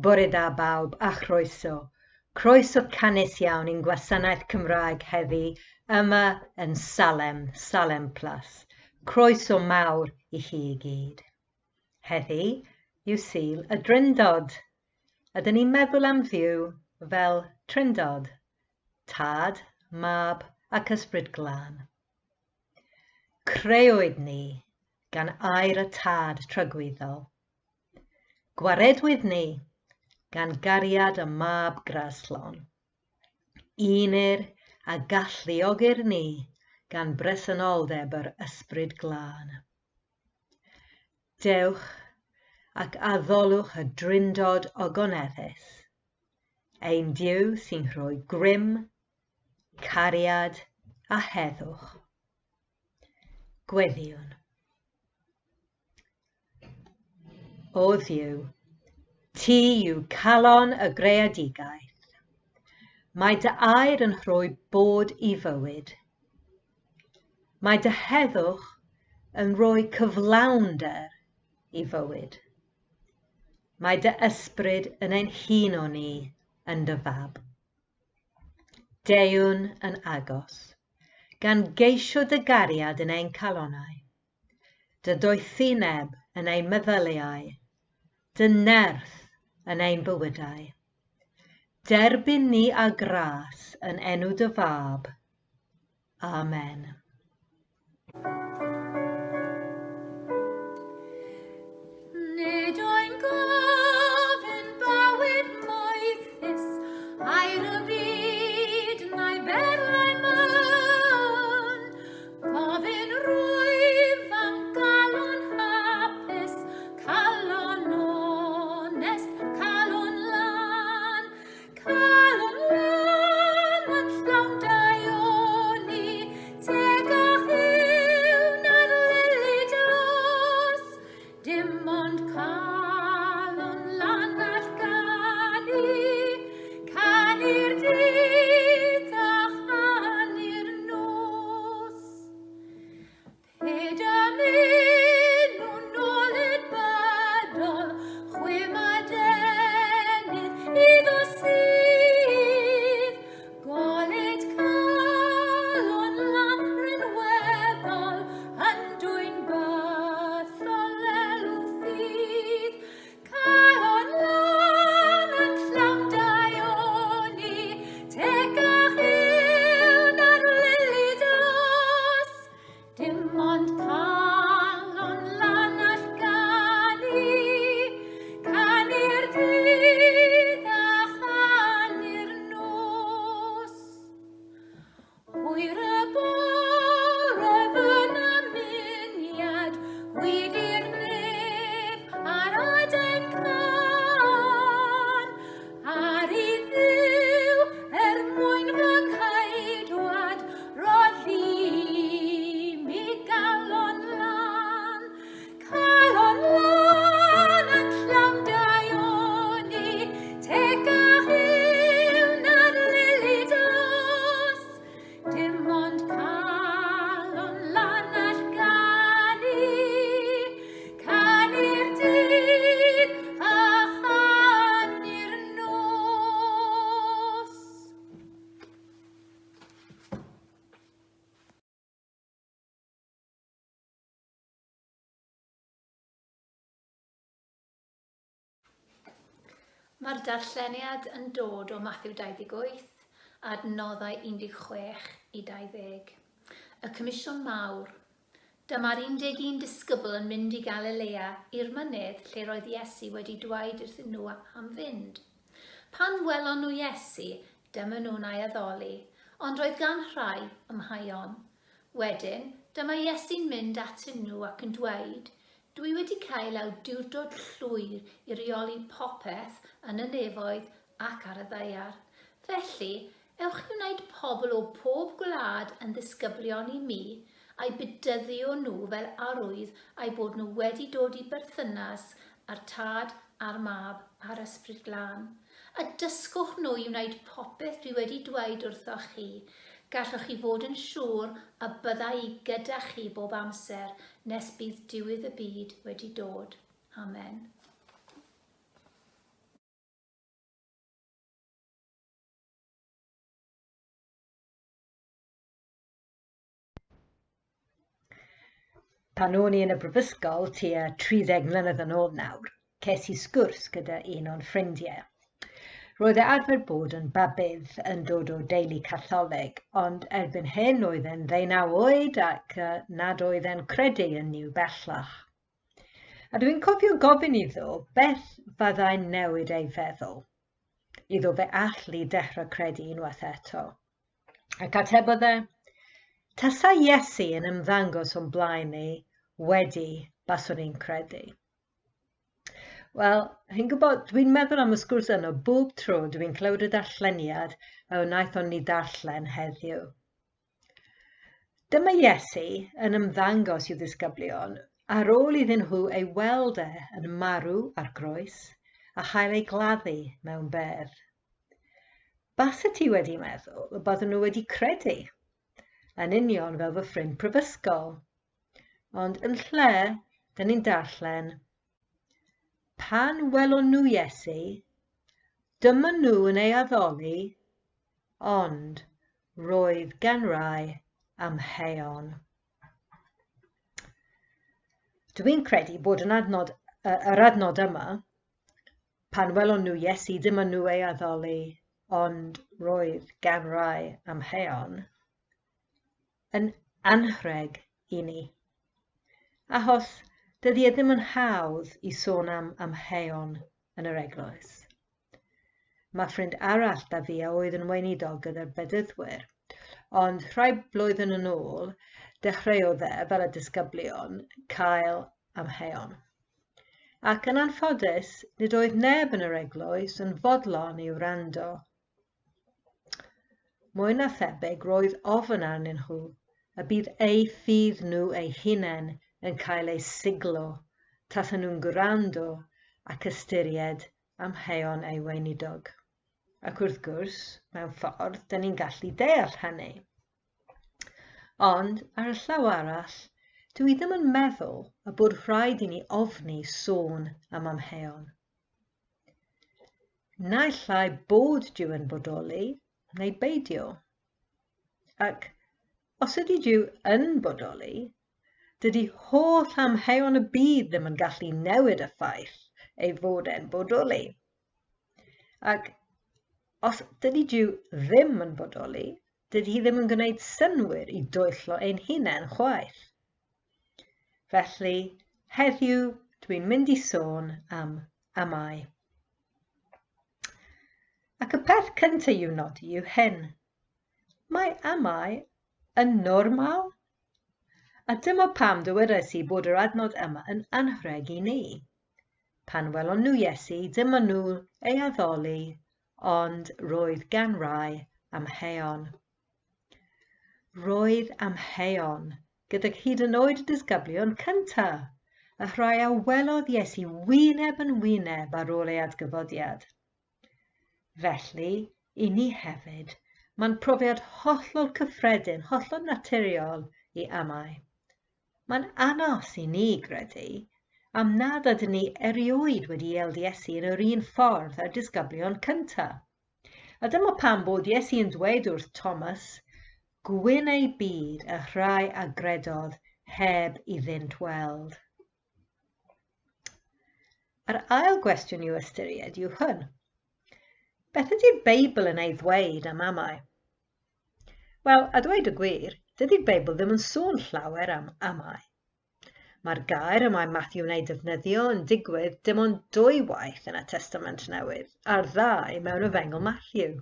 Bore da bawb a chroeso. Croeso cynnes iawn i'n gwasanaeth Cymraeg heddi yma yn Salem, Salem Plus. Croeso mawr i chi i gyd. Heddi yw Sul y Drindod. Ydyn ni'n meddwl am Dduw fel Trindod, Tad, Mab ac Ysbryd Glân. Creuwyd ni gan air y Tad tragwyddol. Gwaredwyd ni gan gariad y Mab Graslon. Unir a galluogir ni gan bresenoldeb yr Ysbryd Glân. Dewch ac addolwch y Drindod ogoneddus, ein Duw sy'n rhoi grym, cariad a heddwch. Gweddïwn. O Dduw, ti yw calon y greadigaeth. Mae dy air yn rhoi bod i fywyd. Mae dy heddwch yn rhoi cyflawnder i fywyd. Mae dy ysbryd yn ein huno ni yn dy fab. Deuwn yn agos, gan geisio dy gariad yn ein calonnau. Dy doethineb yn ein meddyliau, dy nerth yn ein bywydau. Derbyn ni â gras yn enw dy fab. Amen. Nid oen gofyn bywyd moethus, air y byd na'i berlau mân. Gofyn rwyf am galon hapus, calon onest, calon lân, calon lân yn llawn daioni, tecach yw na'r lili dlos, dim ond calon lân all ganu, canu'r dydd a chanu'r nos. Pe dymunwn nôl i'r bydol, chwim a denydd iddo sydd, golud calon lan rinweddol, yn dwyn bythol elw ffydd. Calon lân yn llawn daioni, tecach yw na'r lili dlos. Dim ond calon lân all ganu, canu'r dydd a chanu'r nos. Hwyr y bore fy nymuniad, wedi'r nef ar adain cân, ar i Dduw er mwyn fy ngheidwad roddi mi galon lân. Calon lân yn llawn daioni, tecach yw na'r lili dlos. Dim ond calon lân all ganu, canu'r dydd a chanu'r nos. Mae'r darlleniad yn dod o Mathew 28, adnoddau 16 i 20. Y Comisiwn Mawr. Dyma'r 11 disgybl yn mynd i Galilea i'r mynydd lle roedd Iesu wedi dweud wrthyn nhw am fynd. Pan welon nhw Iesu, dyma nhw'n ei addoli, ond roedd gan rhai amheuon. Wedyn, dyma Iesu'n mynd atyn nhw ac yn dweud, Dw i wedi cael awdurdod llwyr i reoli popeth yn y nefoedd ac ar y ddaear. Felly, ewch i wneud pobl o pob gwlad yn ddisgyblion i mi, a'u bedyddio nhw fel arwydd a'u bod nhw wedi dod i berthynas â'r Tad a'r Mab a'r Ysbryd Glân. A dysgwch nhw i wneud popeth dwi wedi dweud wrthoch chi. Gallwch chi fod yn siŵr y bydda i gyda chi bob amser nes bydd diwedd y byd wedi dod. Amen. Pan o'n i yn y brifysgol tua 30 mlynedd yn ôl nawr, ces i sgwrs gyda un o'n ffrindiau. Roedd e arfer bod yn babydd yn dod o deulu Catholig, ond erbyn hyn oedd e'n ddeunaw oed ac nad oedd e'n credu yn Nuw bellach. A dwi'n cofio gofyn iddo beth fyddai'n newid ei feddwl, iddo fe allu dechrau credu unwaith eto. Ac atebodd e, Tasai Iesu yn ymddangos o'n blaen ni, wedi baswn i'n credu. Wel, chi'n gwybod, dwi'n meddwl am y sgwrs yno bob tro dwi'n clywed y darlleniad a wnaethon ni darllen heddiw. Dyma Iesu yn ymddangos i'w ddisgyblion ar ôl iddyn nhw ei weld e yn marw ar groes a chael ei gladdu mewn bedd. Baset ti wedi meddwl y bydden nhw wedi credu, yn union fel fy ffrind prifysgol. Ond yn lle, dyn ni'n darllen, Pan welon nhw Iesu, dyma nhw yn ei addoli, ond roedd gan rai amheuon. Dwi'n credu bod yn adnod, yr adnod yma, pan welon nhw Iesu, dyma nhw ei addoli, ond roedd gan rai amheuon, yn anrheg i ni. Achos dydy e ddim yn hawdd i sôn am amheuon yn yr eglwys. Mae ffrind arall 'da fi a oedd yn weinidog gyda'r Bedyddwyr, ond rhai blwyddyn yn ôl, dechreuodd e, fel y disgyblion, cael amheuon. Ac yn anffodus, nid oedd neb yn yr eglwys yn fodlon i wrando. Mwy na thebyg, roedd ofn arnyn nhw y bydd eu ffydd nhw eu hunain yn cael ei siglo tasen nhw'n gwrando ac ystyried amheuon ei weinidog. Ac wrth gwrs, mewn ffordd, dyn ni'n gallu deall hynny. Ond, ar y llaw arall, dw i ddim yn meddwl y bod rhaid i ni ofni sôn am amheuon. Naill ai bod Duw yn bodoli, neu beidio. Ac os ydy Duw yn bodoli, Dydy holl amheuon y byd ddim yn gallu newid y ffaith ei fod e'n bodoli. Ac os dydy Duw ddim yn bodoli, dydy hi ddim yn gwneud synnwyr i dwyllo ein hunain chwaith. Felly, heddiw dwi'n mynd i sôn am amau. Ac y peth cyntaf i'w nodi yw hyn. Mae amau yn normal. A dyma pam dywedais i bod yr adnod yma yn anrheg i ni. Pan welon nhw Iesu, dyma nhw ei addoli, ond roedd gan rai amheuon. Roedd amheuon gydag hyd yn oed y disgyblion cyntaf, y rhai a welodd Iesu wyneb yn wyneb ar ôl ei atgyfodiad. Felly, i ni hefyd, mae'n profiad hollol cyffredin, hollol naturiol i amau. Mae'n anos i ni gredu am nad ydyn ni erioed wedi gweld Iesu yn yr un ffordd â'r disgyblion cyntaf. A dyma pam bod Iesu yn dweud wrth Thomas, Gwyn eu byd y rhai a gredodd heb iddynt weld. A'r ail gwestiwn i'w ystyried yw hwn. Beth ydy'r Beibl yn ei ddweud am amau? Wel, a dweud y gwir, dydy'r Beibl ddim yn sôn llawer am amau. Mae'r gair y mae Matthew yn ei defnyddio yn digwydd dim ond dwy waith yn y Testament Newydd, a'r ddau mewn Efengyl Matthew.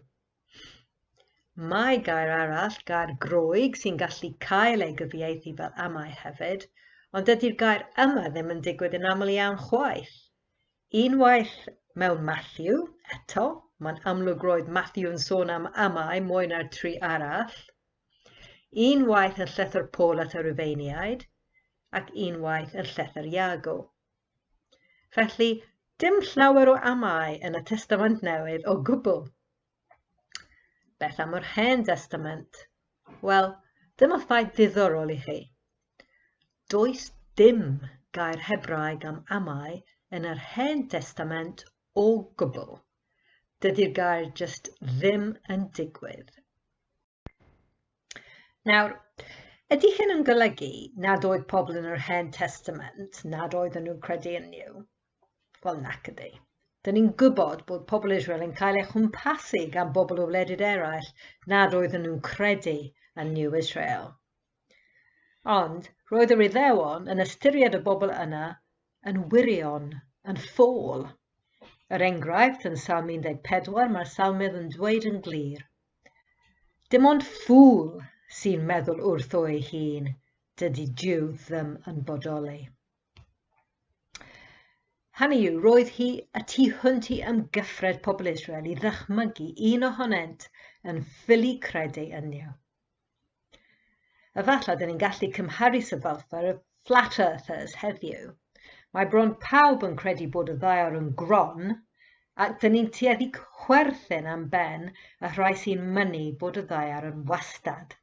Mae gair arall, gair Groeg, sy'n gallu cael ei gyfieithu fel amau hefyd, ond dydy'r gair yma ddim yn digwydd yn aml iawn chwaith. Unwaith mewn Matthew, eto, mae'n amlwg roedd Matthew yn sôn am amau mwy na'r tri arall. Unwaith yn llythyr Paul at y Rufeiniaid, ac unwaith yn llythyr Iago. Felly, dim llawer o amau yn y Testament Newydd o gwbl. Beth am yr Hen Destament? Wel, dyma ffaith ddiddorol i chi. Does dim gair Hebraeg am amau yn yr Hen Destament o gwbl. Dydy'r gair jyst ddim yn digwydd. Nawr, Ydy hyn yn golygu nad oedd pobl yn yr Hen Testament nad oedden nhw'n credu yn Nuw? Wel, nac ydy. Dyn ni'n gwybod bod pobl Israel yn cael eu chwmpasu gan bobl o wledydd eraill nad oedden nhw'n credu yn Nuw Israel. Ond roedd yr Iddewon yn ystyried y bobl yna yn wirion, yn ffôl. Er enghraifft, yn Salm 14, mae'r salmydd yn dweud yn glir, Dim ond ffŵl sy'n meddwl wrtho ei hun, dydy Duw ddim yn bodoli. Hynny yw, roedd hi y tu hwnt i ymgyffred pobl Israel i ddychmygu un ohonynt yn ffili credu yn Nuw. Efallai dyn ni'n gallu cymharu sefyllfa y flat earthers heddiw. Mae bron pawb yn credu bod y ddaear yn gron, ac dyn ni'n tueddu chwerthin am ben y rhai sy'n mynnu bod y ddaear yn wastad.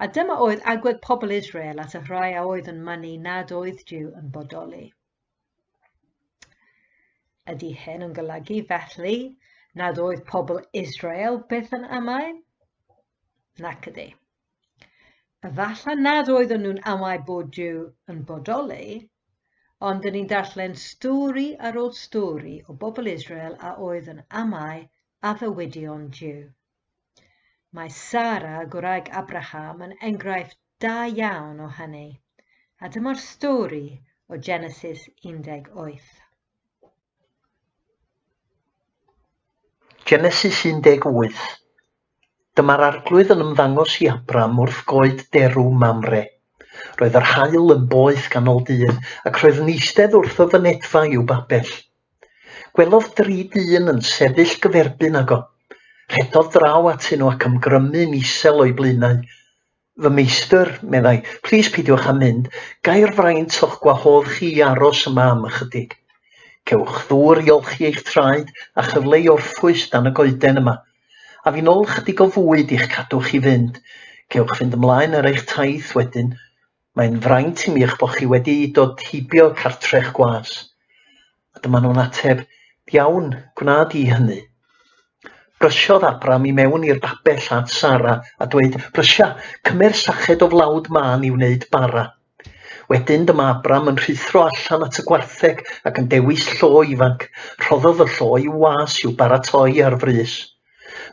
A dyma oedd agwedd pobl Israel at y rhai a oedd yn mynnu nad oedd Duw yn bodoli. Ydy hyn yn golygu felly nad oedd pobl Israel byth yn amau? Nac ydy. Efallai nad oedden nhw'n amau bod Duw yn bodoli, ond dyn ni'n darllen stori ar ôl stori o bobl Israel a oedd yn amau addewidion Duw. Mae Sara, gwraig Abraham, yn enghraifft da iawn o hynny, a dyma'r stori o Genesis 18. Genesis 18. Dyma'r Arglwydd yn ymddangos i Abram wrth goed derw Mamre. Roedd yr haul yn boeth ganol dydd, ac roedd yn eistedd wrth y fynedfa i'w babell. Gwelodd dri dyn yn sefyll gyferbyn ag o. Rhedodd draw atyn nhw ac ymgrymu'n isel o'u blaenau. Fy meistr, meddai, plîs peidiwch â mynd, gai'r fraint o'ch gwahodd chi i aros yma am ychydig. Cewch ddŵr i olchi eich traed a chyfle i orffwys dan y goeden yma. A fi nôl chydig o fwyd i'ch cadw chi fynd. Cewch fynd ymlaen ar eich taith wedyn. Mae'n fraint i mi eich bod chi wedi dod heibio cartre'ch gwas. A dyma nhw'n ateb, Iawn, gwna di hynny. Brysiodd Abram i mewn i'r babell at Sara a dweud, Brysia, cymer sached o flawd mân i wneud bara. Wedyn dyma Abram yn rhuthro allan at y gwartheg ac yn dewis llo ifanc. Rhoddodd y llo i'w was i'w baratoi ar frys.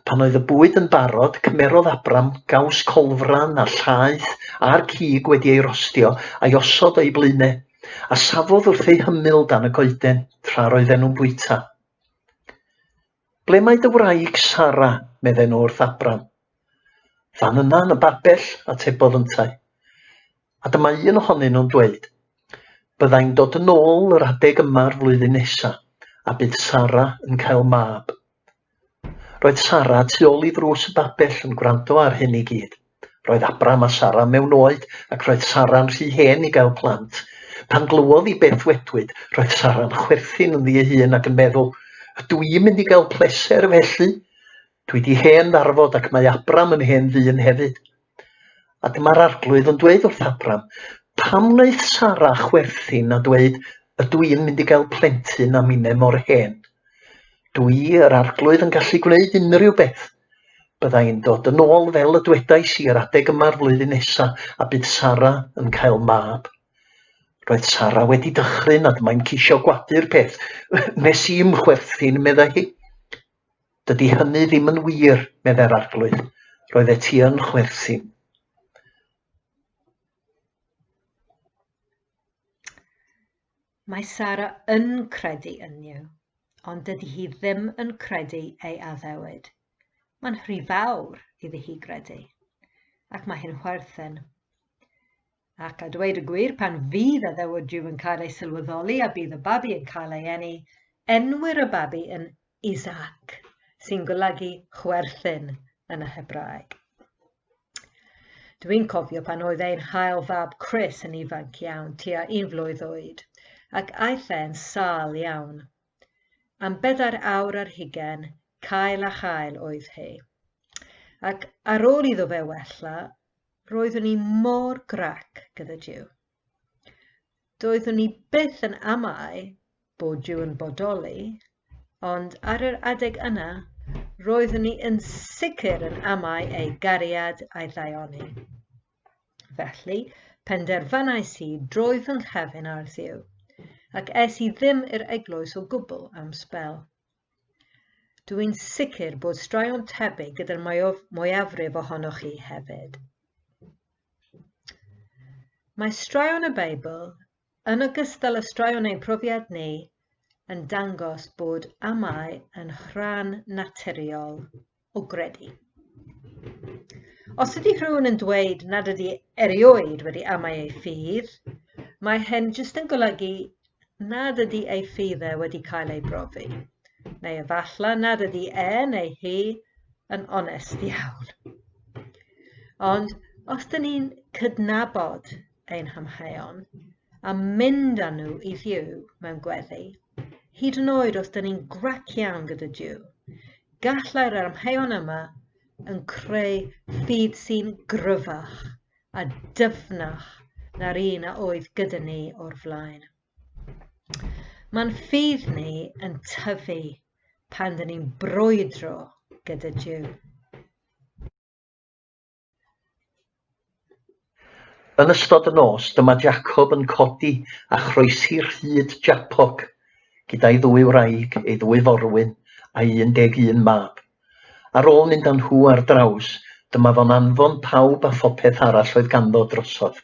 Pan oedd y bwyd yn barod, cymerodd Abram gaws colfran a llaeth a'r cig wedi ei rostio a'i osod o'i blaenau, a safodd wrth eu hymyl dan y goeden tra roedden nhw'n bwyta. Ble mae dy wraig Sara? medden nhw wrth Abram. Fan yna yn y babell, atebodd yntau. A dyma un ohonyn nhw'n dweud, Byddai'n dod yn ôl yr adeg yma'r flwyddyn nesa, a bydd Sara yn cael mab. Roedd Sara tu ôl i ddrws y babell yn gwrando ar hyn i gyd. Roedd Abram a Sara mewn oed, ac roedd Sara'n rhy hen i gael plant. Pan glywodd hi beth ddwedwyd, roedd Sara'n chwerthin ynddi ei hun ac yn meddwl, Ydw i'n mynd i gael pleser felly? Dwi 'di hen ddarfod ac mae Abram yn hen ddyn hefyd. A dyma'r Arglwydd yn dweud wrth Abram, Pam wnaeth Sara chwerthin a dweud, 'Ydw i'n mynd i gael plentyn a minne mor hen? Dw i, yr Arglwydd, yn gallu gwneud unrhyw beth. Bydda i'n dod yn ôl fel y dwedais i yr adeg yma'r flwyddyn nesa, a bydd Sara yn cael mab. Roedd Sara wedi dychryn a dyma'n ceisio gwadu'r peth. Wnes i'm chwerthin, meddai hi. Dydy hynny ddim yn wir, meddai'r Arglwydd. Roeddet ti yn chwerthin. Mae Sara yn credu yn Nuw, ond dydy hi ddim yn credu ei addewid. Mae'n rhy fawr iddi hi gredu, ac mae hi'n chwerthin. Ac a dweud y gwir, pan fydd addewid Duw yn cael ei sylweddoli a bydd y babi yn cael ei eni, enwir y babi yn Isaac, sy'n golygu chwerthin yn y Hebraeg. Dwi'n cofio pan oedd ein hail fab Chris yn ifanc iawn, tua un flwydd oed, ac aeth e'n sâl iawn. Am bedair awr ar hugain, cael a chael oedd hi. Ac ar ôl iddo fe wella, Roeddwn i mor grac gyda Duw. Doeddwn i byth yn amau bod Duw yn bodoli, ond ar yr adeg yna, roeddwn i yn sicr yn amau ei gariad a'i ddaioni. Felly, penderfynais i droi fy nghefn ar Dduw, ac es i ddim i'r eglwys o gwbl am sbel. Dw i'n sicr bod straeon tebyg gyda'r mwyafrif ohonoch chi hefyd. Mae straeon y Beibl, yn ogystal â straeon ein profiad ni, yn dangos bod amau yn rhan naturiol o gredu. Os ydy rhywun yn dweud nad ydy erioed wedi amau ei ffydd, mae hyn jyst yn golygu nad ydy ei ffydd e wedi cael ei brofi, neu efallai nad ydy e neu hi yn onest iawn. Ond os dyn ni'n cydnabod ein hamheuon a mynd â nhw i Dduw mewn gweddi, hyd yn oed os dyn ni'n grac iawn gyda Duw, gallai'r amheuon yma yn creu ffydd sy'n gryfach a dyfnach na'r un a oedd gyda ni o'r flaen. Mae'n ffydd ni yn tyfu pan dyn ni'n brwydro gyda Duw. Yn ystod y nos, dyma Jacob yn codi a chroesi rhyd Jabbok gyda'i ddwy wraig, ei ddwy forwyn, a'i 11 mab. Ar ôl mynd â nhw ar draws, dyma fo'n anfon pawb a phopeth arall oedd ganddo drosodd.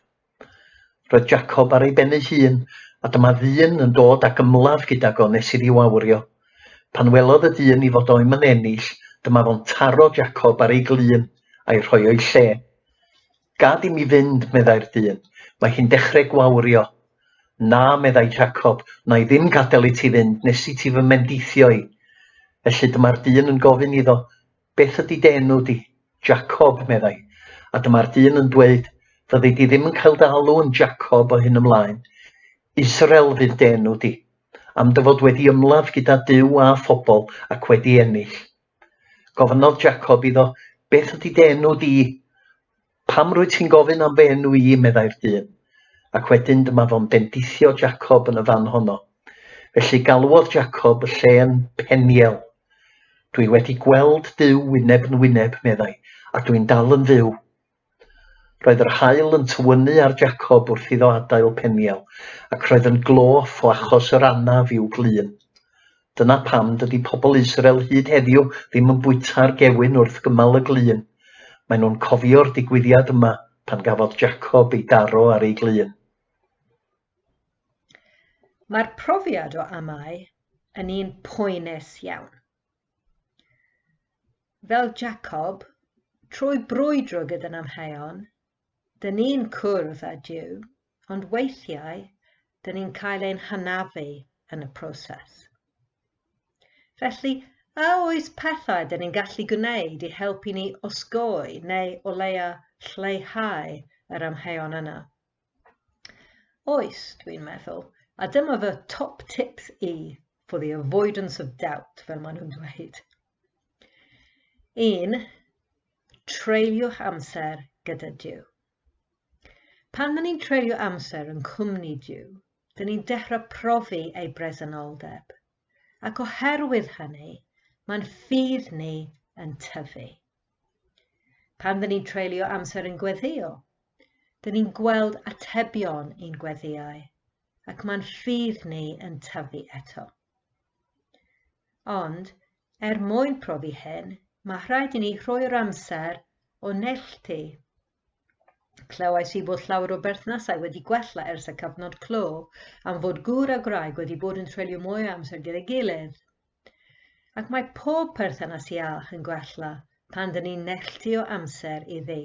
Roedd Jacob ar ei ben ei hun, a dyma ddyn yn dod ac ymladd gydag o nes iddi wawrio. Pan welodd y dyn ei fod o'm yn ennill, dyma fo'n taro Jacob ar ei glun a'i rhoi o'i lle. Gad i mi fynd, meddai'r dyn, mae hi'n dechrau gwawrio. Na, meddai Jacob, wna i ddim gadael i ti fynd nes i ti fy mendithio i. Felly dyma'r dyn yn gofyn iddo, Beth ydy dy enw di? Jacob, meddai. A dyma'r dyn yn dweud, Fyddi di ddim yn cael dy alw yn Jacob o hyn ymlaen. Israel fydd dy enw di, am dy fod wedi ymladd gyda Duw a phobl ac wedi ennill. Gofynnodd Jacob iddo, Beth ydy dy enw di? Pam rwyt ti'n gofyn am fy enw i? meddai'r dyn. Ac wedyn dyma fo'n bendithio Jacob yn y fan honno. Felly galwodd Jacob y lle yn Peniel. Dwi wedi gweld Duw wyneb yn wyneb, meddai, a dwi'n dal yn fyw. Roedd yr haul yn tywynnu ar Jacob wrth iddo adael Peniel, ac roedd yn gloff o achos yr anaf i'w glun. Dyna pam dydy pobl Israel hyd heddiw ddim yn bwyta'r gewyn wrth gymal y glun. Maen nhw'n cofio'r digwyddiad yma pan gafodd Jacob ei daro ar ei glun. Mae'r profiad o amau yn un poenus iawn. Fel Jacob, trwy brwydro gyda'n amheuon, dyn ni'n cwrdd â Duw, ond weithiau dyn ni'n cael ein hanafu yn y proses. Felly, a oes pethau dyn ni'n gallu gwneud i helpu ni osgoi neu o leia lleihau yr amheuon yna? Oes, dwi'n meddwl, a dyma fy top tips i for the avoidance of doubt, fel maen nhw'n dweud. 1. Treuliwch amser gyda Duw. Pan dyn ni'n treulio amser yn cwmni Duw, dyn ni'n dechrau profi ei bresenoldeb, ac oherwydd hynny, mae'n ffydd ni yn tyfu. Pan dyn ni'n treulio amser yn gweddïo, dyn ni'n gweld atebion i'n gweddïau, ac mae'n ffydd ni yn tyfu eto. Ond, er mwyn profi hyn, mae rhaid i ni rhoi'r amser o neilltu. Clywais i bod llawer o berthnasau wedi gwella ers y cyfnod clo, am fod gŵr a gwraig wedi bod yn treulio mwy o amser gyda'i gilydd. Ac mae pob perthynas iach yn gwella pan dyn ni'n neilltuo amser iddi.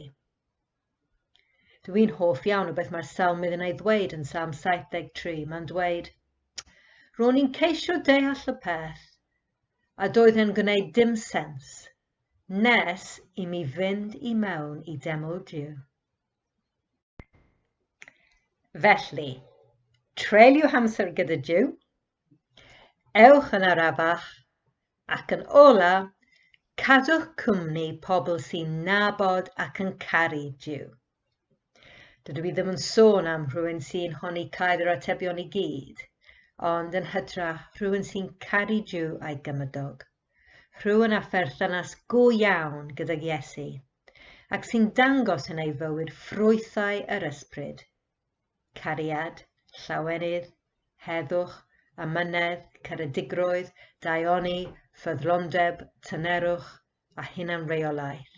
Dw i'n hoff iawn o beth mae'r salmydd yn ei ddweud yn Salm 73. Mae'n dweud, Ro'n i'n ceisio deall y peth, a doedd e'n gwneud dim sens, nes i mi fynd i mewn i deml Duw. Felly, treuliwch amser gyda Duw, Ewch yn arafach, ac yn ola, cadwch cwmni pobl sy'n nabod ac yn caru Duw. Dydw i ddim yn sôn am rhywun sy'n honni cael yr atebion i gyd, ond yn hytrach rhywun sy'n caru Duw a'i gymydog. Rhywun â pherthynas go iawn gydag Iesu. ac sy'n dangos yn ei fywyd ffrwythau yr ysbryd, cariad, llawenydd, heddwch, amynedd, caredigrwydd, daioni, ffyddlondeb, tynerwch a hunanreolaeth.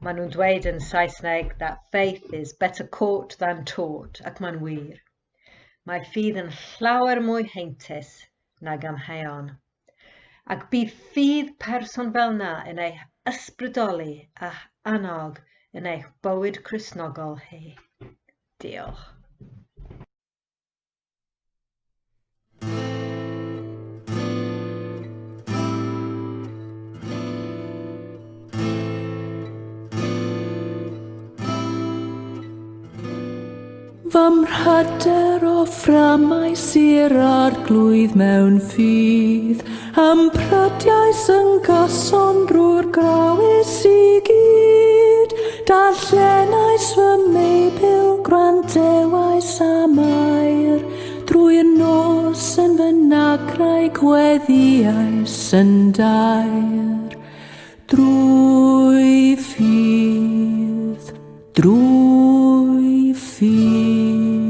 Maen nhw'n dweud yn Saesneg that faith is better caught than taught, ac mae'n wir. Mae ffydd yn llawer mwy heintus nag amheuon. Ac bydd ffydd person fel 'na yn eich ysbrydoli a'ch annog yn eich bywyd Cristnogol chi. Diolch. Fy mhryder o fframau i'r arglwydd mewn ffydd, A'm prydiais yn gyson drwy'r grawys i gyd. Darllenais fy Meibl, gwrandewais am air, Drwy'r nos yn fy nagrau gweddiais yn daer. Drwy ffydd, drwy ffydd.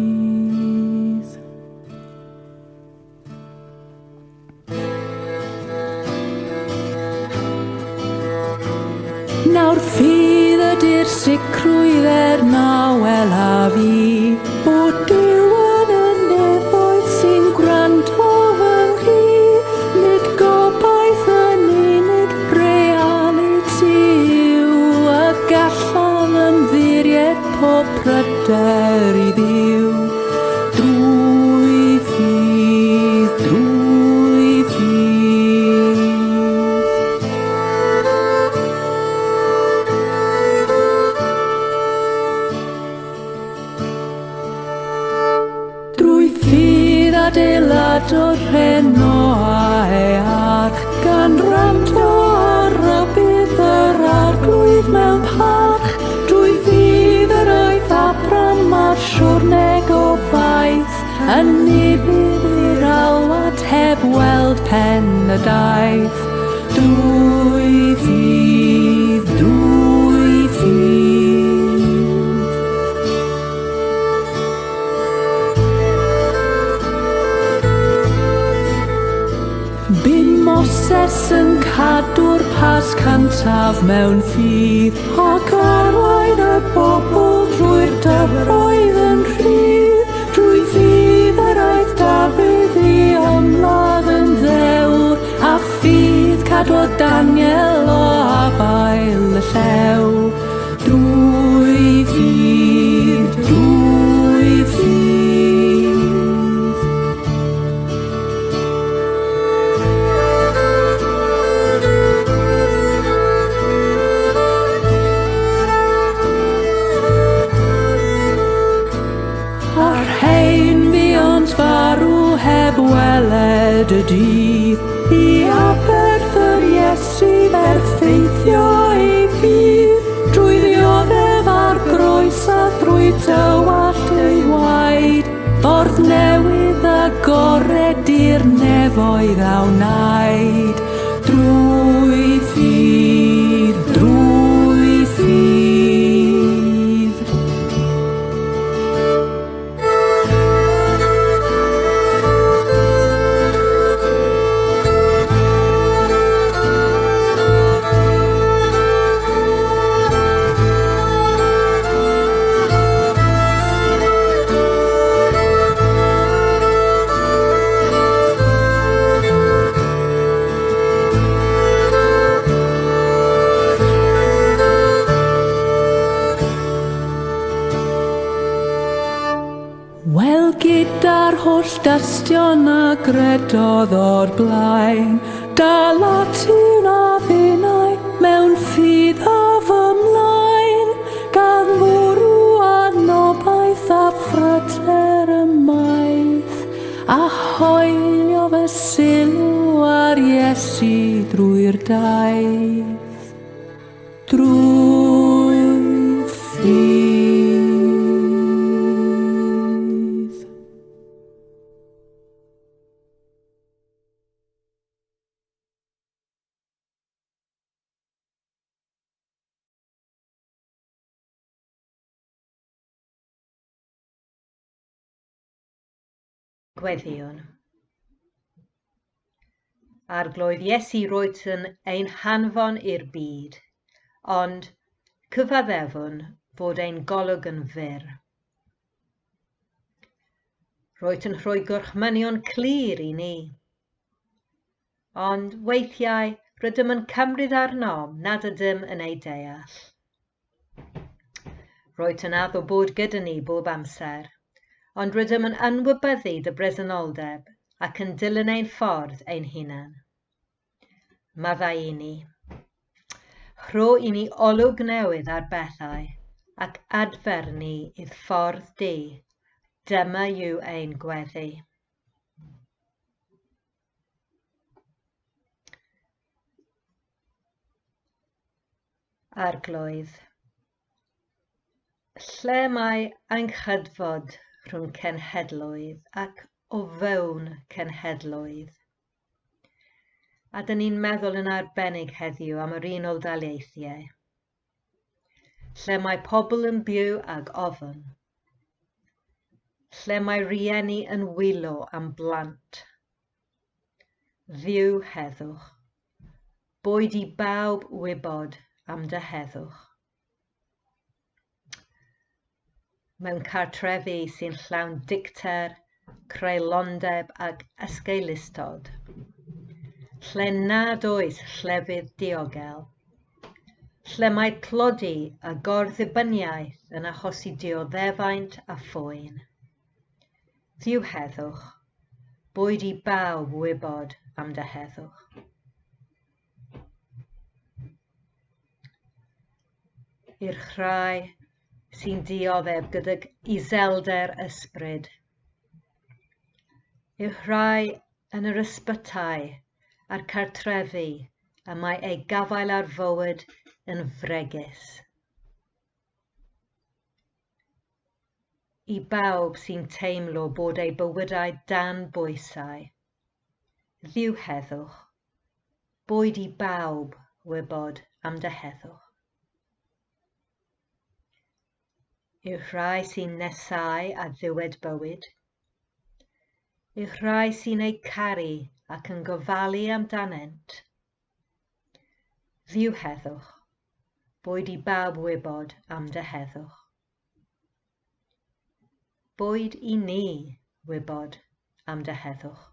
Nawr ffydd ydy'r sicrwydd er na welaf i, bod Duw yn y nefoedd sy'n gwrando fy nghri. Nid gobaith yn unig, realiti yw y gallaf ymddiried pob pryder i Dduw. Drwy ffydd, drwy ffydd. Drwy ffydd adeiladodd rhen Noa ei arch, gan wrando ar rybudd yr Arglwydd mewn parch. Drwy ffydd yr oedd Abram ar siwrne gobaith, yn ufudd i'r alwad heb weld pen y daith. Drwy ffydd, drwy ffydd. Bu Moses yn cadw'r Pasg cyntaf mewn ffydd, ac arwain y bobl drwy'r dyfroedd yn rhydd. Drwy ffydd yr aeth Dafydd i ymladd yn ddewr, a ffydd cadwodd Daniel o afael y llew. Drwy ffydd, drwy ffydd. A'r rhein fuont farw heb weled y dydd, i aberth yr Iesu berffeithio ei ffydd, drwy ddioddef ar groes a thrwy dywallt ei waed, ffordd newydd agored i'r nefoedd a wnaed, drwy ffydd, drwy ffydd. Wel, gyda'r holl dystion a gredodd o'r blaen, dal ati wna finnau mewn ffydd a fy mlaen, gan fwrw anobaith a phryder ymaith, a hoelio fy sylw ar Iesu drwy'r daith. Drwy ffydd. Gweddïwn. Arglwydd Iesu rwyt yn ein hanfon i'r byd, ond cyfaddefwn fod ein golwg yn fyr. Rwyt yn rhoi gorchmynion clir i ni. Ond weithiau rydym yn cymryd arnom nad ydym yn ei deall. Rwyt yn addo bod gyda ni bob amser, ond rydym yn anwybyddu dy bresenoldeb ac yn dilyn ein ffordd ein hunan. Maddau i ni. Rho i ni olwg newydd ar bethau ac adfer ni i'th ffordd di. Dyma yw ein gweddi. Arglwydd, lle mae anghydfod rhwng cenhedloedd ac o fewn cenhedloedd? A dyn ni'n meddwl yn arbennig heddiw am yr Unol Daleithiau, lle mae pobl yn byw ag ofn, lle mae rieni yn wylo am blant. Dduw heddwch, boed i bawb wybod am dy heddwch. Mewn cartrefi sy'n llawn dicter, creulondeb ac esgeulustod, lle nad oes llefydd diogel, lle mae tlodi a gorddibyniaeth yn achosi dioddefaint a phoen. Dduw heddwch, boed i bawb wybod am dy heddwch. I'r rhai sy'n dioddef gydag iselder ysbryd, i'r rhai yn yr ysbytai a'r cartrefi y mae eu gafael ar fywyd yn fregus. I bawb sy'n teimlo bod eu bywydau dan bwysau. Dduw heddwch, boed i bawb wybod am dy heddwch. I'r rhai sy'n nesau at ddiwedd bywyd, i'r rhai sy'n eu caru ac yn gofalu amdanynt, Dduw heddwch, boed i bawb wybod am dy heddwch. Boed i ni wybod am dy heddwch,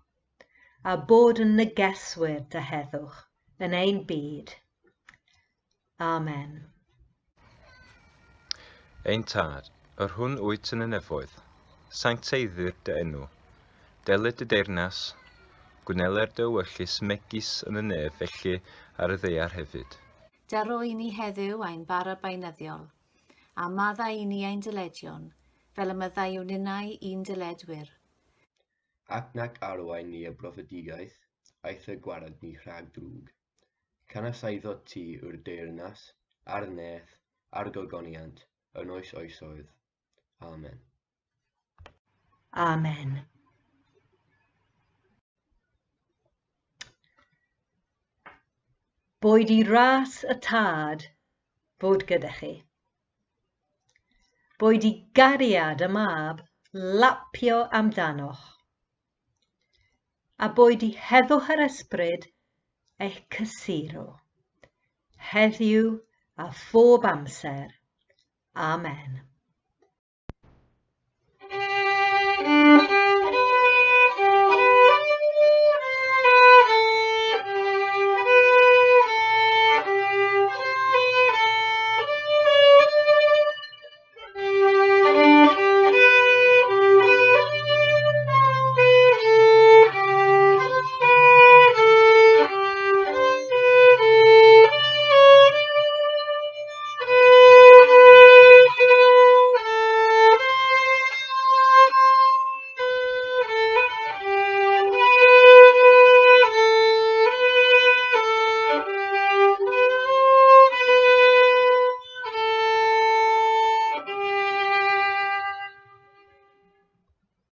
a bod yn negeswyr dy heddwch yn ein byd. Amen. Ein Tad, yr hwn wyt yn y nefoedd, sancteiddir dy enw. Deled dy deyrnas, gwneler dy ewyllys megis yn y nef felly ar y ddaear hefyd. Dero i ni heddiw ein bara beunyddiol, A maddau i ni ein dyledion, fel y maddeuwn ninnau i'n dyledwyr. Ac nac arwain ni y brofedigaeth, eithr gwared ni rhag drwg. Canys eiddo ti yw'r deyrnas, a'r nerth, a'r gogoniant, yn oes oesoedd. Amen. Amen. Boed i ras y Tad fod gyda chi. Boed i gariad y Mab lapio amdanoch. A boed i heddwch yr Ysbryd eich cysuro, heddiw a phob amser. Amen.